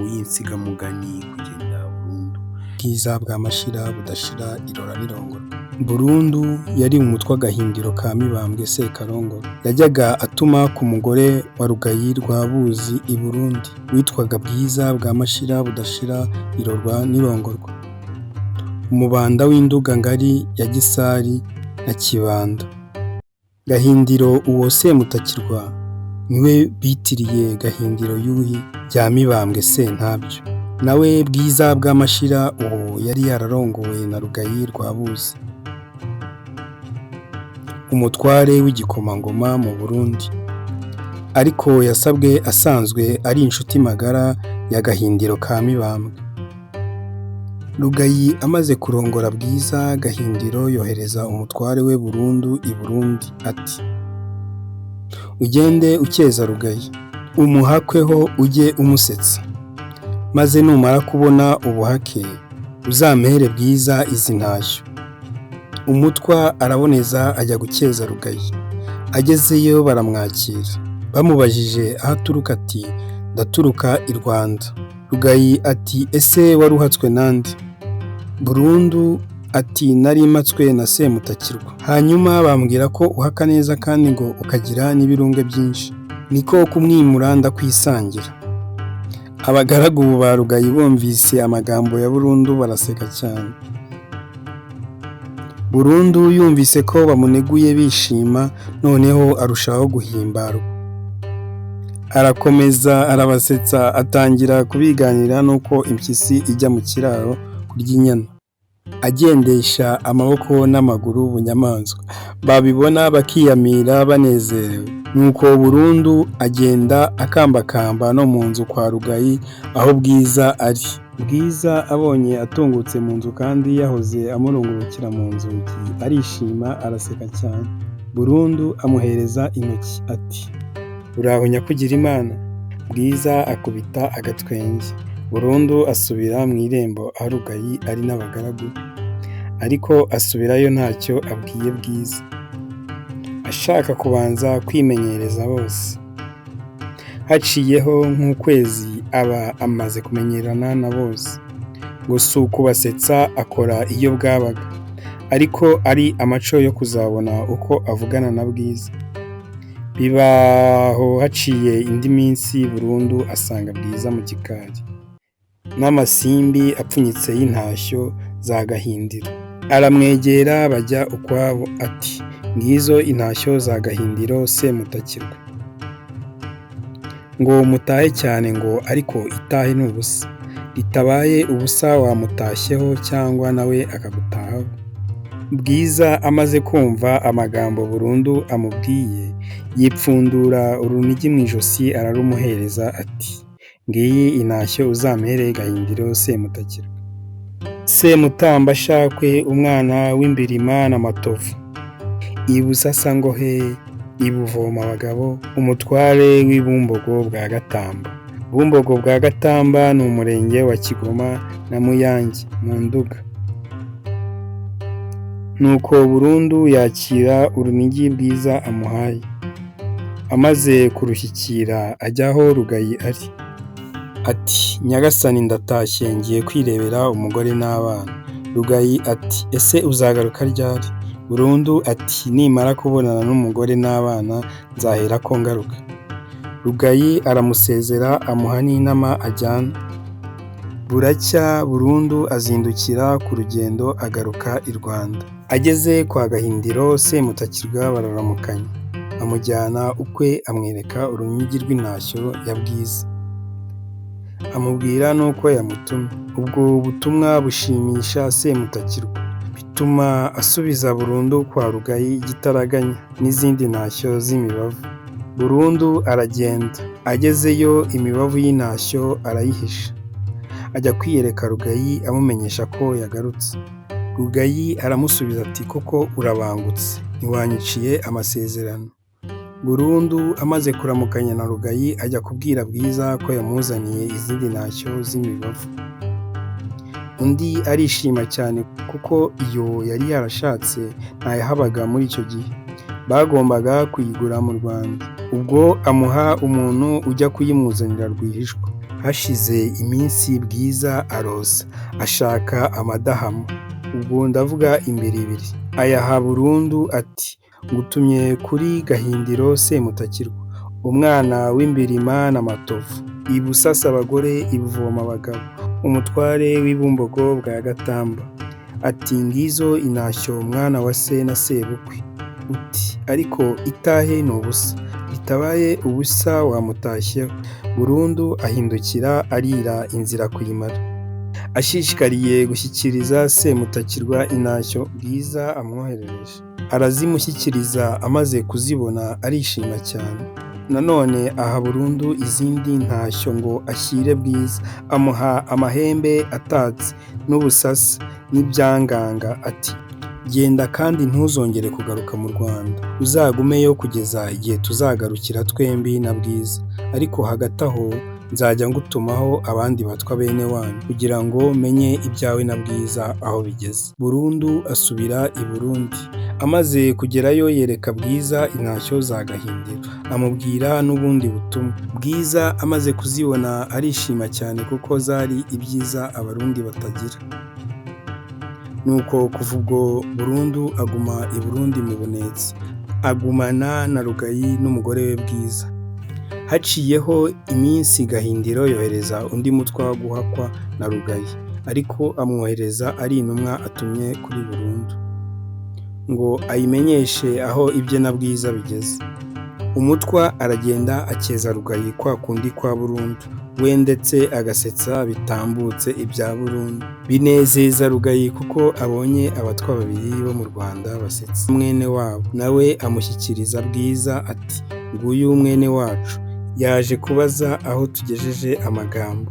y'insigamugani kugenda burundu. Bwiza bwa Mashira budashira irora n'irongorwa. Burundu yari umutwa Gahindiro ka Mibambwe Sekarongoro. Yajyaga atuma ku mugore wa Rugayi rwa Buzi i Burundi witwaga Bwiza bwa Mashira budashira irorwa n'irongorwa. Umubanda w'Induga ngari ya Gisari na Kibanda. Gahindiro uwo Semutakirwa niwe bitiriye Gahindiro Yuhi bya Mibambwe Sentabyo. Nawe Bwiza bwa Mashira uwo yari yararongowe na Rugayi rwa Buzi, umutware w'igikomangoma mu Burundi. Ariko yasabwe asanzwe ari inshuti magara ya Gahindiro ka Mibambwe. Rugayi amaze kurongora Bwiza, Gahindiro yohereza umutware we Burundu i Burundi ati: "Ugende ukeza Rugayi, umuhakweho ujye umusetsa, maze numara kubona ubuhake uzampere Bwiza izi ntashyo." Umutwa araboneza ajya gukeza Rugayi. Agezeyo baramwakira. Bamubajije aho aturuka ati: "Ndaturuka i Rwanda." Rugayi ati: "Ese wari uhatswe nande?" Burundu ati: "Nari mpatswe na Semutakirwa. Hanyuma bambwira ko uhaka neza kandi ngo ukagira n'ibirunge byinshi. Niko kumwimura ndakwisangira." Abagaragu ba Rugayi bumvise amagambo ya Burundu baraseka cyane. Burundu yumvise ko bamuneguye bishima, noneho arushaho guhimbarwa. Arakomeza arabasetsa, atangira kubiganira n'uko impyisi ijya mu kiraro kurya inyana, agendesha amaboko n'amaguru bunyamaswa, babibona bakiyamira banezerewe. Nuko Burundu agenda akambakamba no mu nzu kwa Rugayi aho Bwiza ari. Bwiza abonye atungutse mu nzu kandi yahoze amurungurukira mu nzugi, arishima araseka cyane. Burundu amuhereza intoki ati: "Uraho nyakugira Imana?" Bwiza akubita agatwenge. Burundu asubira mu irembo aho Rugayi ari n'abagaragu be, ariko asubirayo ntacyo abwiye Bwiza, ashaka kubanza kwimenyereza bose. Haciyeho nk'ukwezi aba amaze kumenyerana na bose, ngo si ukubasetsa akora iyo bwabaga, ariko ari amaco yo kuzabona uko avugana na Bwiza. Biba aho haciye indi minsi Burundu asanga Bwiza mu gikari, n'amasimbi apfunyitse y'intashyo za Gahindiro. Aramwegera bajya ukwabo ati: "Ngizo intashyo za Gahindiro Semutakirwa. Ngo mutahe cyane ngo ariko itahe ni ubusa, ritabaye ubusa wamutashyeho cyangwa nawe akagutahaho." Bwiza amaze kumva amagambo Burundu amubwiye, yipfundura urunigi mu ijosi ararumuhereza ati: "Ngiyi intashyo uzampere Gahindiro Semutakirwa. Semutambashakwe umwana w'imbirima na Matovu. I Busasangohe, i Buvoma-bagabo, umutware w'i Bumbogo bwa Gatamba." Bumbogo bwa Gatamba ni umurenge wa Kigoma na Muyange mu Nduga. Nuko Burundu yakira urunigi Bwiza amuhaye. Amaze kurushyikira ajya aho Rugayi ari. Ati: "Nyagasani ndatashye ngiye kwirebera umugore n'abana." Rugayi ati: "Ese uzagaruka ryari?" Burundu ati: "Nimara kubonana n'umugore n'abana nzaherako ngaruka." Rugayi aramusezera amuha n'inama ajyana. Buracya Burundu azindukira ku rugendo agaruka i Rwanda. Ageze kwa Gahindiro Semutakirwa bararamukanya, amujyana ukwe amwereka urunigi rw'intashyo ya Bwiza, amubwira n'uko yamutumye. Ubwo butumwa bushimisha Semutakirwa, bituma asubiza Burundu kwa Rugayi igitaraganya n'izindi ntashyo z'imibavu. Burundu aragenda, agezeyo imibavu y'intashyo arayihisha, ajya kwiyereka Rugayi amumenyesha ko yagarutse. Rugayi aramusubiza ati: "Koko urabangutse, ntiwanyiciye amasezerano." Burundu amaze kuramukanya na Rugayi ajya kubwira Bwiza ko yamuzaniye izindi ntashyo z'imibavu. Undi arishima cyane kuko iyo yari yarashatse ntayahabaga muri icyo gihe. Bagombaga kuyigura mu Rwanda. Ubwo amuha umuntu ujya kuyimuzanira rwihishwa. Hashize iminsi Bwiza arosa, ashaka amadahama, ubwo ndavuga imbiribiri, ayaha Burundu ati "Ngutumye kuri Gahindiro Semutakirwa, umwana w'imbirima na Matovu, i Busasa-abagore, i Buvoma-abagabo, umutware w'i Bumbogo bwa Gatamba." Ati "Ngizo intashyo mwana wa se na sebukwe." Uti "Ariko itahe ni ubusa, ritabaye ubusa wamutashyeho." Burundu ahindukira arira inzira kuyimara. Ashishikariye gushyikiriza Semutakirwa intashyo Bwiza amwoherereje. Arazimushyikiriza, amaze kuzibona arishima cyane. Nanone aha Burundu izindi ntashyo ngo ashyire Bwiza, amuha amahembe atatse n'ubusasa n'ibyanganga, ati "Genda kandi ntuzongere kugaruka mu Rwanda, uzagumeyo kugeza igihe tuzagarukira twembi na Bwiza, ariko hagati aho nzajya ngutumaho abandi batwa bene wanyu, kugira ngo menye ibyawe na Bwiza aho bigeze." Burundu asubira i Burundi. Amaze kugerayo yereka Bwiza intashyo za Gahindiro, amubwira n'ubundi butumwa. Bwiza amaze kuzibona arishima cyane kuko zari ibyiza Abarundi batagira. Nuko kuva ubwo Burundu aguma i Burundi mu Bunetsi, agumana na Rugayi n'umugore we Bwiza. Haciyeho iminsi Gahindiro yohereza undi mutwa guhakwa na Rugayi, ariko amwohereza ari intumwa atumye kuri Burundu, ngo ayimenyeshe aho ibye na Bwiza bigeze. Umutwa aragenda akeza Rugayi kwa kundi kwa Burundu, we ndetse agasetsa bitambutse ibya Burundu. Binezeza Rugayi kuko abonye abatwa babiri bo mu Rwanda basetsa mwene wabo, nawe amushyikiriza Bwiza ati "Nguyu mwene wacu, yaje kubaza aho tugejeje amagambo."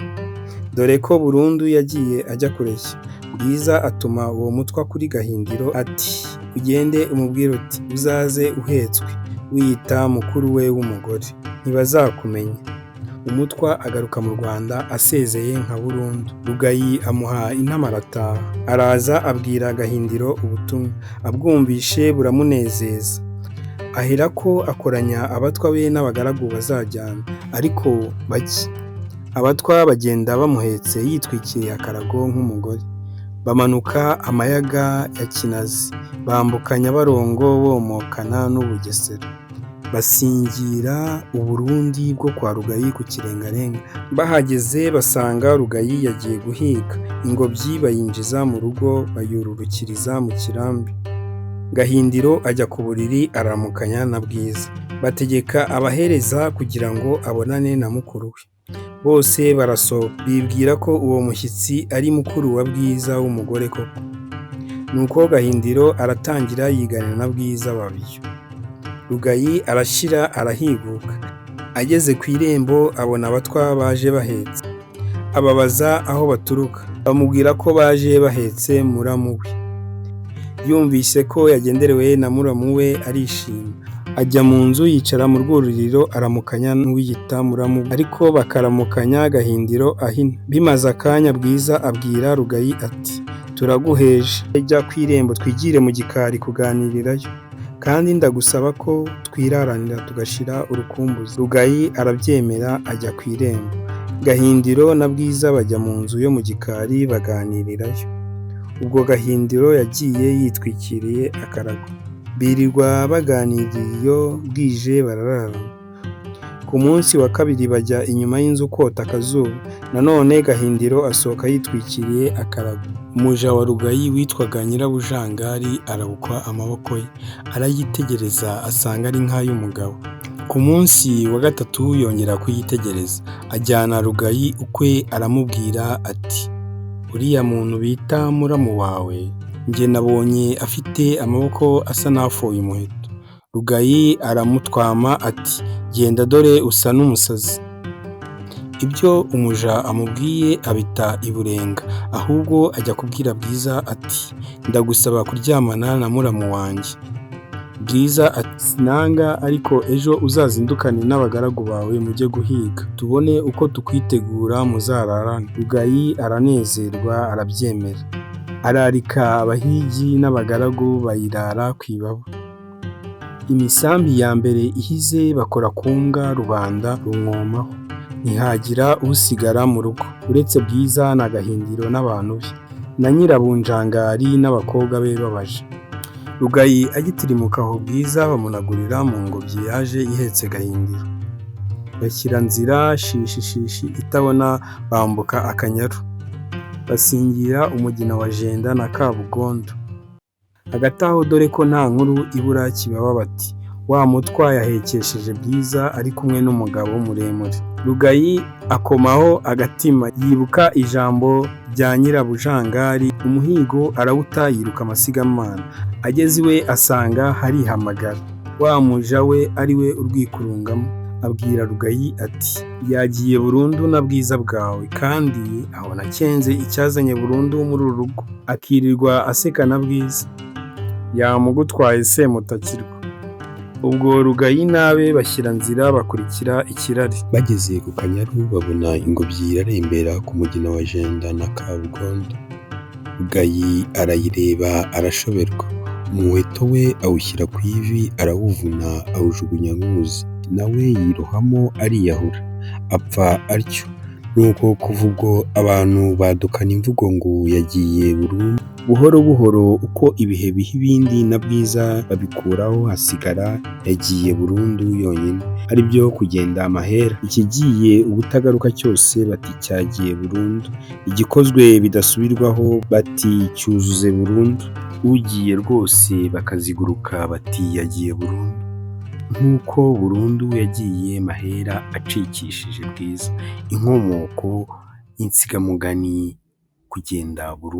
Dore ko Burundu yagiye ajya kureshya. Bwiza atuma uwo mutwa kuri Gahindiro ati "Ugende umubwire uti uzaze uhetswe, wiyita mukuru we w'umugore, ntibazakumenya." Umutwa agaruka mu Rwanda asezeye nka Burundu. Rugayi amuha intama arataha. Araza abwira Gahindiro ubutumwa, abwumvishe buramunezeza. Aherako akoranya abatwa be n'abagaragu bazajyana, ariko bake. Abatwa bagenda bamuhetse yitwikiriye akarago nk'umugore. Bamanuka amayaga ya Kinazi, bambuka Nyabarongo bomokana n'Ubugesera. Basingira u Burundi bwo kwa Rugayi ku Kirengarenga. Bahageze basanga Rugayi yagiye guhiga, ingobyi bayinjiza mu rugo bayururukiriza mu kirambi. Gahindiro ajya ku buriri aramukanya na Bwiza. Bategeka abahereza kugira ngo abonane na mukuru we. Bose barasohoka, bibwira ko uwo mushyitsi ari mukuru wa Bwiza w'umugore koko. Nuko Gahindiro aratangira yiganira na Bwiza babiyo. Rugayi arashira arahiguka. Ageze ku irembo abona abatwa baje bahetse. Ababaza aho baturuka, bamubwira ko baje bahetse muramu we. Yumvise ko yagenderewe na muramu we arishima. Ajya mu nzu yicara mu rwuririro aramukanya n'uwiyita muramu we, ariko bakaramukanya Gahindiro ahina. Bimaze akanya Bwiza abwira Rugayi ati "Turaguheje, jya ku irembo twigire mu gikari kuganirirayo, kandi ndagusaba ko twiraranira tugashira urukumbuzi." Rugayi arabyemera ajya ku irembo. Gahindiro na Bwiza bajya mu nzu yo mu gikari baganirirayo. Ubwo Gahindiro yagiye yitwikiriye akarago. Birirwa baganiriye iyo bwije barararana. Ku munsi wa kabiri bajya inyuma y'inzu kota akazuba. Nanone Gahindiro asohoka yitwikiriye akarago. Umuja wa Rugayi witwaga Nyirabujangari arabukwa amaboko ye, arayitegereza asanga ari nk'ay'umugabo. Ku munsi wa gatatu yongera kuyitegereza, ajyana Rugayi ukwe aramubwira ati "Uriya muntu bita muramu wawe, njye nabonye afite amaboko asa n'afoye umuheto." Rugayi aramutwama ati "Genda dore usa n'umusazi." Ibyo umuja amubwiye abita iburenga, ahubwo ajya kubwira Bwiza ati "Ndagusaba kuryamana na muramu wanjye." Bwiza ati "Sinanga, ariko ejo uzazindukane n'abagaragu bawe mujye guhiga, tubone uko tukwitegura muzararane." Rugayi aranezerwa arabyemera. Ararika abahigi n'abagaragu bayirara ku ibaba. Imisambi ya mbere ihize bakora ku mbwa rubanda rumwomaho. Ntihagira usigara mu rugo, uretse Bwiza na Gahindiro n'abantu be, na Nyirabunjangari n'abakobwa be b'abaja. Rugayi agitirimuka aho Bwiza bamunagurira mu ngobyi yaje ihetse Gahindiro. Bashyira nzira shishi shishi itabona bambuka Akanyaru. Basingira Umugina wa Jenda na Kabugondo. Hagati aho dore ko nta nkuru ibura kibaba bati wa mutwa yahekesheje Bwiza ari kumwe n'umugabo muremure. Rugayi akomaho agatima yibuka ijambo rya Nyirabujangari, umuhigo arawuta yiruka amasigamana. Ageze iwe asanga harihamagara. Wa muja we ari we urwikurungamo. Abwira Rugayi ati yagiye burundu na Bwiza bwawe, kandi aho nakenze icyazanye burundu muri uru rugo. Akirirwa aseka na Bwiza. Yamugutwaye Semutakirwa. Ubwo Rugayi n'abe bashyira nzira bakurikira ikirari. Bageze ku Kanyaru babona ingobyi irarembera ku Mugina wa Jenda na Kabugondo. Rugayi arayireba arashoberwa, umuheto we awushyira ku ivi arawuvuna awujugunya mu ruzi, na we yirohamo ariyahura, apfa atyo. Nuko kuva ubwo abantu badukana imvugo ngo yagiye burundu. Buhoro buhoro uko ibihe biha ibindi na Bwiza babikuraho hasigara yagiye burundu yonyine, ari byo kugenda amahera. Ikigiye ubutagaruka cyose bati cyagiye burundu, igikozwe bidasubirwaho bati cyuzuze burundu, ugiye rwose bakaziguruka bati yagiye burundu. Nk'uko burundu yagiye Mahera acikishije Bwiza. Inkomoko y'insigamugani kugenda burundu.